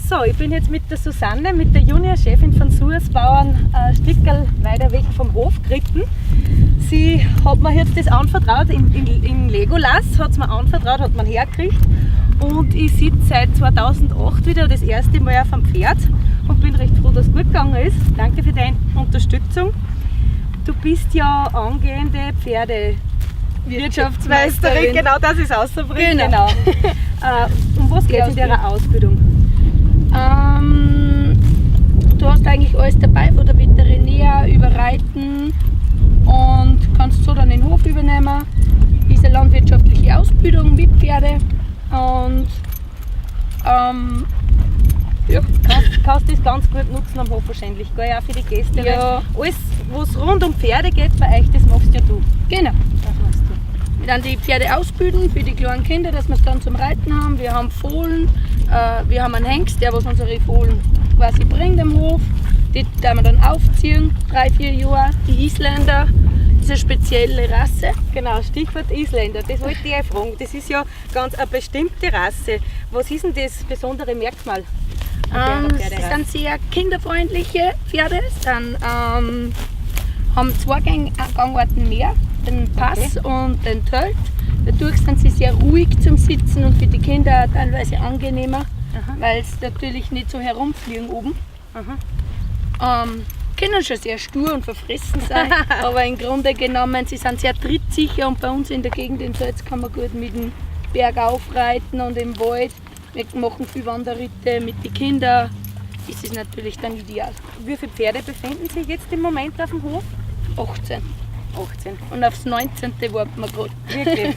So, ich bin jetzt mit der Susanne, mit der Juniorchefin von Sursbauern, ein Stückerl weiter weg vom Hof geritten. Sie hat mir jetzt das anvertraut, in Legolas hat es mir anvertraut, hat man hergekriegt. Und ich sitze seit 2008 wieder das erste Mal auf dem Pferd und bin recht froh, dass es gut gegangen ist. Danke für deine Unterstützung. Du bist ja angehende Pferdewirtschaftsmeisterin, genau, das ist auszubringen. Genau. Um was geht es in der Ausbildung? Du hast eigentlich alles dabei, von der Veterinär über Reiten und kannst so dann den Hof übernehmen. Ist eine landwirtschaftliche Ausbildung mit Pferde und ja. Kannst das ganz gut nutzen am Hof wahrscheinlich, gell? Auch für die Gäste. Ja. Weil alles, was rund um Pferde geht bei euch, das machst ja du. Genau. Das machst du. Wir dann die Pferde ausbilden für die kleinen Kinder, dass wir es dann zum Reiten haben. Wir haben Fohlen, wir haben einen Hengst, der was unsere Fohlen quasi bringt am Hof. Die werden wir dann aufziehen, 3, 4 Jahre. Die Isländer, das ist eine spezielle Rasse. Genau, Stichwort Isländer, das wollte ich auch fragen. Das ist ja ganz eine bestimmte Rasse. Was ist denn das besondere Merkmal an der Es Pferderrasse? sind sehr kinderfreundliche Pferde, es haben zwei Gangarten mehr, den Pass und den Tölt. Dadurch sind sie sehr ruhig zum Sitzen und für die Kinder teilweise angenehmer, weil sie natürlich nicht so herumfliegen oben. Können schon sehr stur und verfressen sein, aber im Grunde genommen, sie sind sehr trittsicher und bei uns in der Gegend in Salz kann man gut mit dem Berg aufreiten und im Wald. Wir machen viel Wanderritte mit den Kindern. Ist es natürlich dann ideal. Wie viele Pferde befinden sich jetzt im Moment auf dem Hof? 18. 18. Und aufs 19. warten wir gerade. Wirklich?